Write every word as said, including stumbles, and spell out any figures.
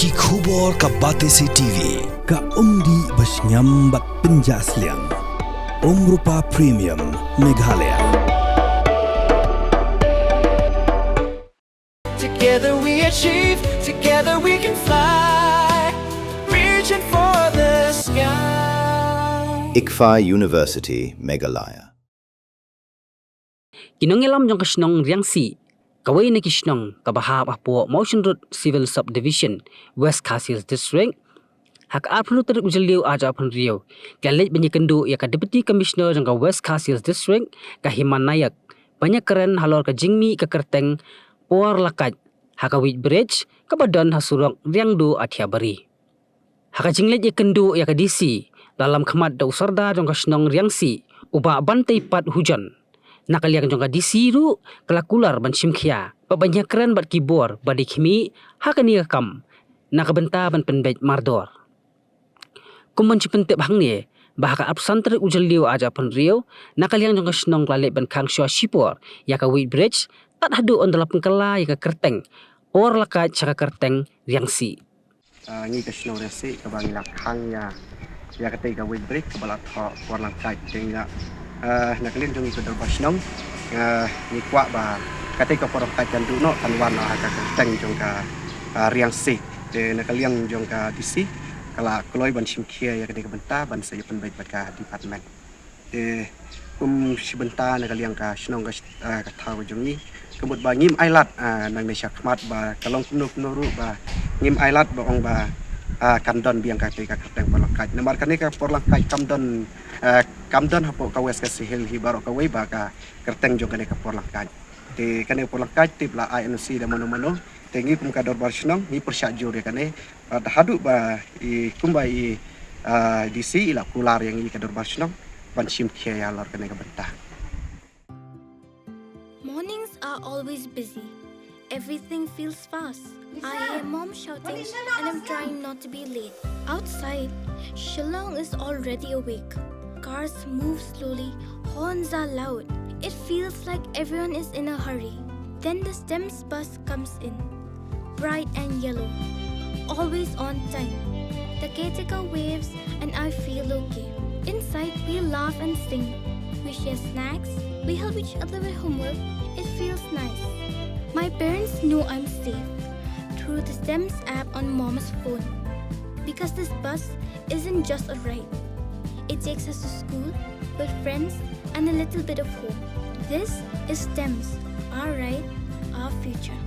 Ki khubor ka Batesi T V, ka umdih ba shngiam bad pynjah sliang. Umrupa Premium, Meghalaya. Together we achieve, together we can fly. Reaching for the sky. ICFAI University, Meghalaya. Ki nongïalam jong ka shnong Riangsi, kawei na ki shnong kaba hap hapoh Mawshynrut Civil Subdivision, West Khasi Hills District, ha ka arphew tarik u Jylliew arhajar arphew hynriew, ki la leit ban ïakynduh ïa ka Deputy Commissioner jong ka West Khasi Hills District, ka Hima Nayak, ban ïakren halor ka jingmih ka kyrteng Por Lakait ha ka weight bridge kaba don ha surok Riangdo Athiabari. Ha ka jingleit ïakynduh ïa ka D C, la lam khmat da u Sordar jong ka shnong Riangsi, u Bah Banteipat Hujon. Na ka liang jong ka D C ruh, ka la kular ban shim khia bad ban ïakren bad ki bor ba dei khmih ha kane ka kam, na ka bynta ban pynbeit mardor. Kum ban shu pyntip hangne, ba ha ka arphew san tarik u Jylliew arhajar arphew hynriew, na ka liang jong ka shnong ka la leit ban khang shuwa shipor ïa ka weight bridge, tad haduh ynda la pynkylla ïa ka kyrteng Por Lakait sha ka kyrteng Riangsi. Ah, ngi ka shnong Riangsi kaba ngi la khang ïa ïa katei ka weight bridge kaba la thoh Por Lakait. Te ngi la, ah, na ka liang jong ngi ka dorbar shnong, ah, ngi kwah ba katei ka Por Lakait kan duh noh, kan wan noh ha ka kyrteng jong ka, ah, Riangsi. Te na ka liang jong ka D C ka la kloi ban shim khia ïa katei ka bynta ban sa ïa pynbeit bad ka department. Te kum shi bynta na ka liang ka shnong ka, ah, ka thaw jong ngi, ka mut ba ngim ailad, ah, nangne shakhmat ba ka long kumno kumno ruh ba ngim ailad ba ong ba, ah, kan don biang katei ka kyrteng Por Lakait. Namar kane ka Por Lakait kam don, ah, kam don hapoh ka West Khasi Hills hi baroh kawei ba ka kyrteng jong kane ka Por Lakait. Te kane ka Por Lakait tip la ai N O C da mano mano. Te ngi kum ka dorbar shnong ngi pyrshah jur ïa kane. Bad haduh ba i kumba i, ah, D C i la kular ïa ngi ka dorbar shnong ban shim khia ïa halor kane ka bynta. Mornings are always busy. Everything feels fast. I hear mom shouting and I'm trying not to be late. Outside, Shillong is already awake. Cars move slowly, horns are loud. It feels like everyone is in a hurry. Then the STEMS bus comes in. Bright and yellow. Always on time. The caretaker waves and I feel okay. Inside, we laugh and sing. We share snacks. We help each other with homework. It feels nice. My parents know I'm safe through the STEMS app on mom's phone. Because this bus isn't just a ride. It takes us to school, with friends, and a little bit of home. This is STEMS, our ride, our future.